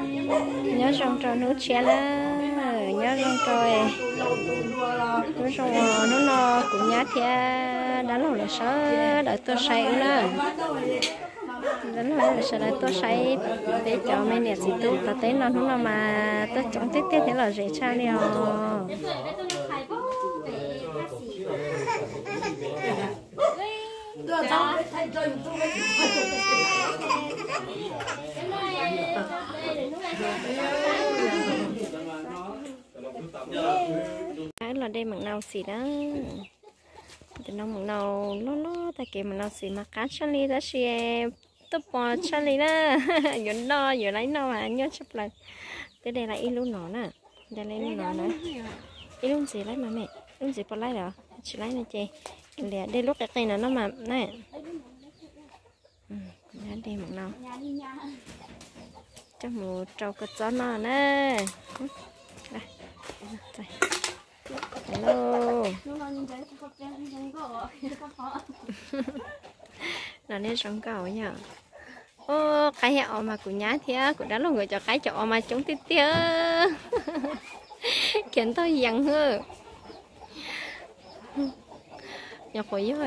Nyob zoo rau hnub tshiab na, nyob zoo rau hnub zoo, hnub no kuv nyab thiab dab laug lawv sawv daws tuaj saib wb na. Dab laug lawv sawv daws tuaj saib peb cov me niam txiv tub tom teb no, hnub no mas tuaj coob tiag tiag thiab lom zem tshaj li os. Los de mam nau xim na. Tus no mam nau loj loj tag kev, mam nau xim mas qab tshaj li tab sis tuaj pom tshaj li na. Yuav noj, yuav laib noj mas nyuaj tshaj plaws. Twb de lawm ib lub no na, de lawm ib lub no na. Ib lub ntxiv laib mas me, lub ntxiv puas laib los tsis laib no ces liam de lub qis qis no no mas na. De mam no coj mus rau kua txob noj na. No nej zoo nkauj yog. Ub, qaib thiab os mas kuv nyab thiab kuv dab laug nkawd cov qaib cov os mas coob tiag tiag. Khiav ntog yees. Nyuam qhuav yog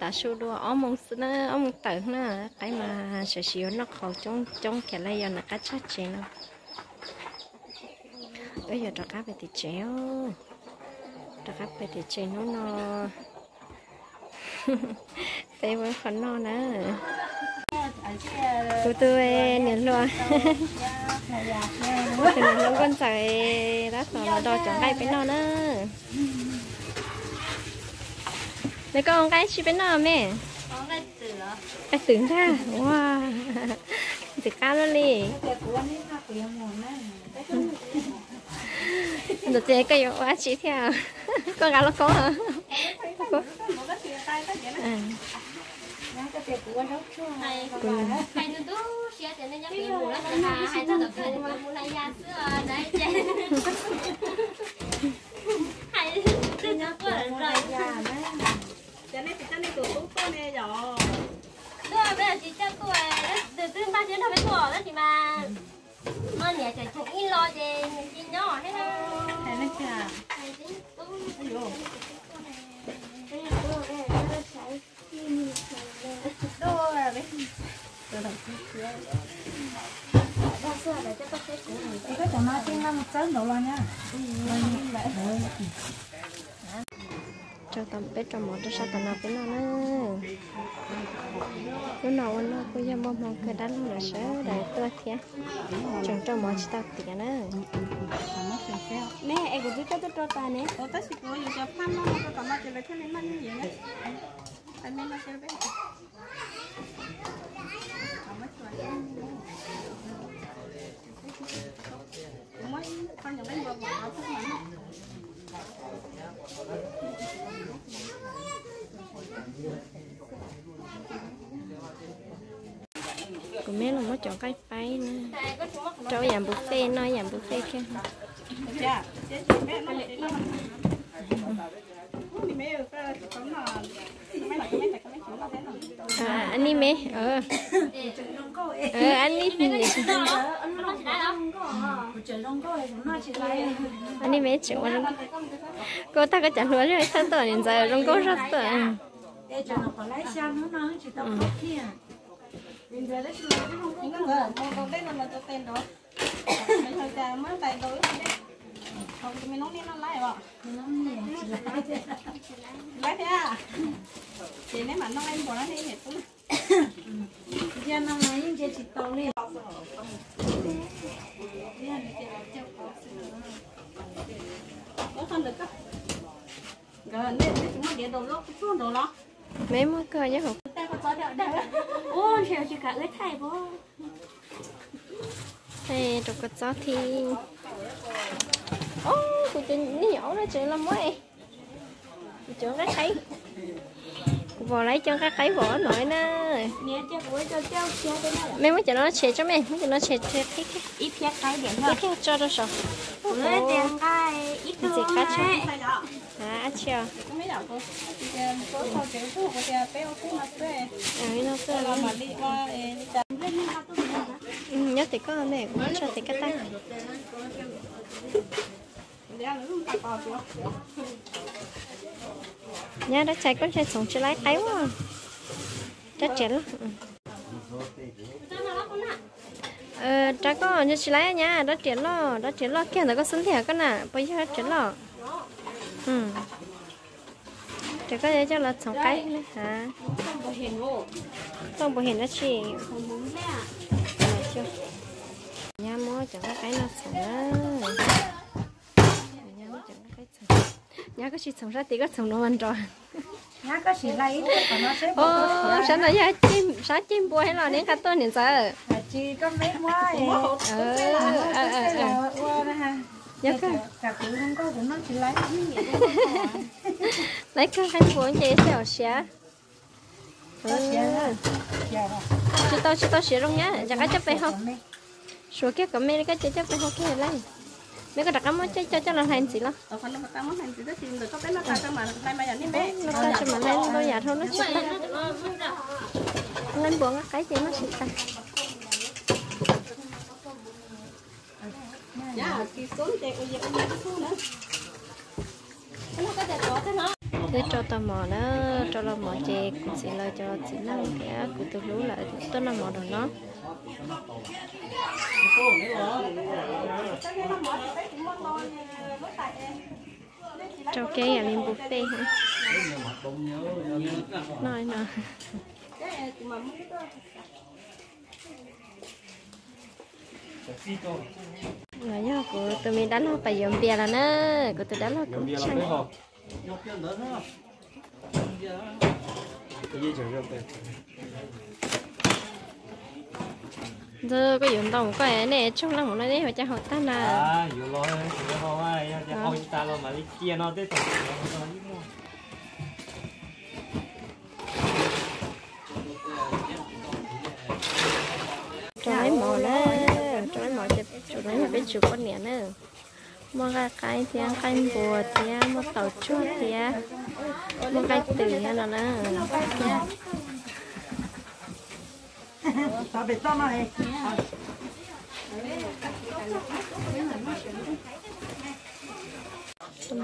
tav su dua ob moos xwb na, ob moos tawm na, qaib mas tam sim yuav noj qhauv coob coob kiag li, yog nws qab tshaj tsev no. Wb yuav rov qab pem tim tsev, rov qab pem tim tsev hnub no. Peb ua qhov noj na. Kuv tus niam hluas, kuv tus niam hluas nkauj ntxawm tab tom los do cov nqaij peb noj na. Nws koj ua nqaij tsi peb noj me? Nqaij twm ntag. Ua, ntxim qab luaj li. Ntxawm tias koj yuav ua dab tsi thiab? Koj nqa lauj kaub. Ces nej tsis coj nej tus tub tuaj ne yom? Tuaj, peb tsis coj tuaj, tus twb npaj siab nrog peb tuaj tab sis mas no niam tseem cheem ib los ces nws tsis nyob thiab na. Koj cov no ces nqa mus txawb nraud los na. Rau tom peb rau mov rau sab tom no peb noj na. Lub no ua noj kuj yog muaj hmoo kawg, dab laug lawv sawv daws tuaj thiab. Tseem rau mov tsis tau tiav na. Ne es kuv twb coj tuaj rau tas ne. Tab sis kuv yus cov phaj noj rau tom no ces lawv thiaj li noj yeej yeej na. Kuv me los muab cov nqaij paib na, rau yam buffet no, yam buffet thiab. Anij me, anij, anij me tseem ua, koj tag koj cov hluas zog txhawj tuaj, niam ntxawm zoo nkauj zog tuaj. Ces neb mam noj nqaij npua na, nej niam tub. Ntsia no mas yeej ntsia tsis tau li. Nkawd nej tsis muaj diav daus loj tsuag nraud los? Meb muaj kawg nyob hauv. Ua ntshe tsis kam wb thaij pab. Rau kua txob thiab. Ob, kuv cov niag nyob no tseem los muab kuv cov nqaij qaib. Kuv pom lawv cov nqaij qaib pom no na. Mej muab cov no tshem tso mej, muab cov no tshem tshem qhib qhib tso rau saum. Ntxim qab tshaj. Ab tsi os. No xwb. Nyob tim koj ne, kuv tso tim koj tag. Nyab, rab txhais koj ntshai txhoov tsis laib qaib ua. Rab riam loj. Rab koj ntshai tsis laib nyab, rab riam loj, rab riam loj kiag ntawd koj xub ntiag koj na, puas yog rab riam loj? Rau koj yuav coj los txhoov qaib na ha. Toj npua hem dab tsi? Nyab muab cov nqaij qaib no txhoov na. Nyab muab cov nqaij qaib txhoov. Nyab koj tsis txhoov sab tid, koj txhoov no mas nrov. Sab no yog sab ceg npua thiab los neb nqa tuaj niam ntxawv? Lawv kawg nqaij npua ces xav siav. Tsis tau, tsis tau siav zoo nyab, rov qab coj pem hau. Suav kiag kom me li koj ces coj pem hau kiag lawm. Me koj rov qab muab coj coj los hlais ntxiv los. Los tau tsis mam hlais ntau yam dhau no tsis tau. Nqaij npua nqaij qaib ces noj tsis tau. Twb rau tau mov na, rau los mov ces kuv txiv lawv cov txiv neej thiab kuv tus hlub lawv tuaj noj mov rau no. Rau kiag yam li npus pej. No no. Los yog kuv tus me dab laug pais yuav npias los na, kuv tus dab laug kuv tshee. Ntxawg, koj yuav ntau koj nej tsoog leej mus no nej ua cas haus tag na? Rau laib mov na, rau laib mov ces tsum no yog peb tsum poj niam na. Muaj nqaij qaib thiab nqaij npua thiab muaj taus tsuag thiab muaj nqaij twm thiab no na.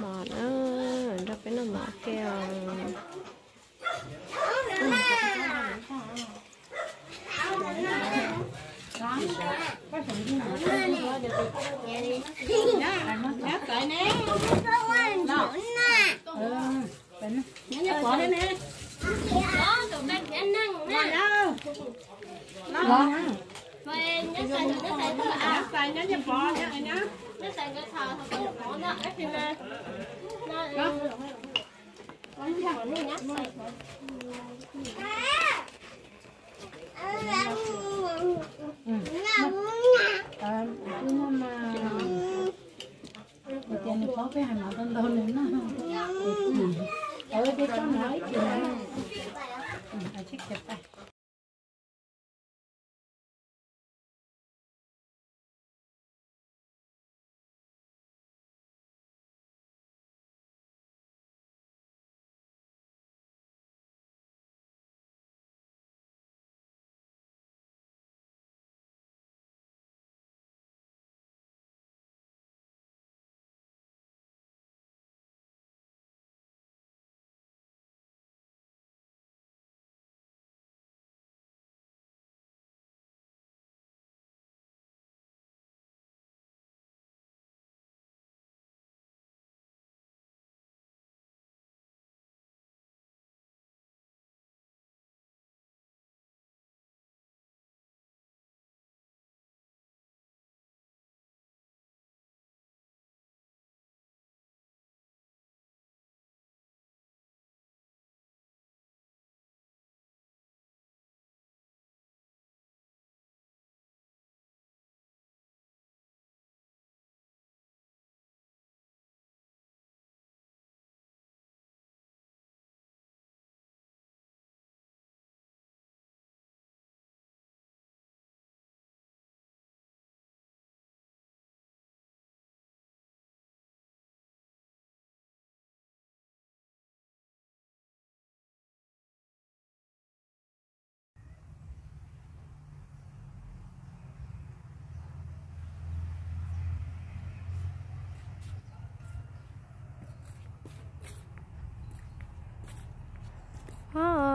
Mov na, nrog peb noj mov ua ke os. Kuv tias nws paub peb hais mov tau ntau nws noj. Ces tso no ib chim na.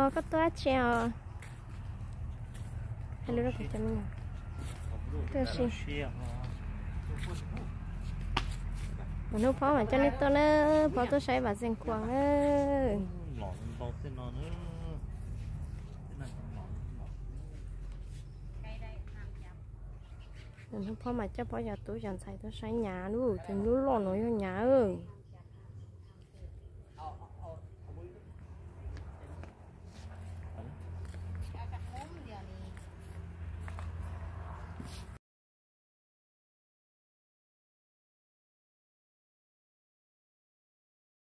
Koj tuaj dab tsi os? Hais lus rau kuv cov me nyuam. Tuaj si. Hnub phob mas coj nej tuaj na, phob tuaj saib Vam Xees Khuam na. Hnub phob mas coj phob cov tub cov ntxhais tuaj saib Nyav lauj, tus nyuj loj no yog Nyav.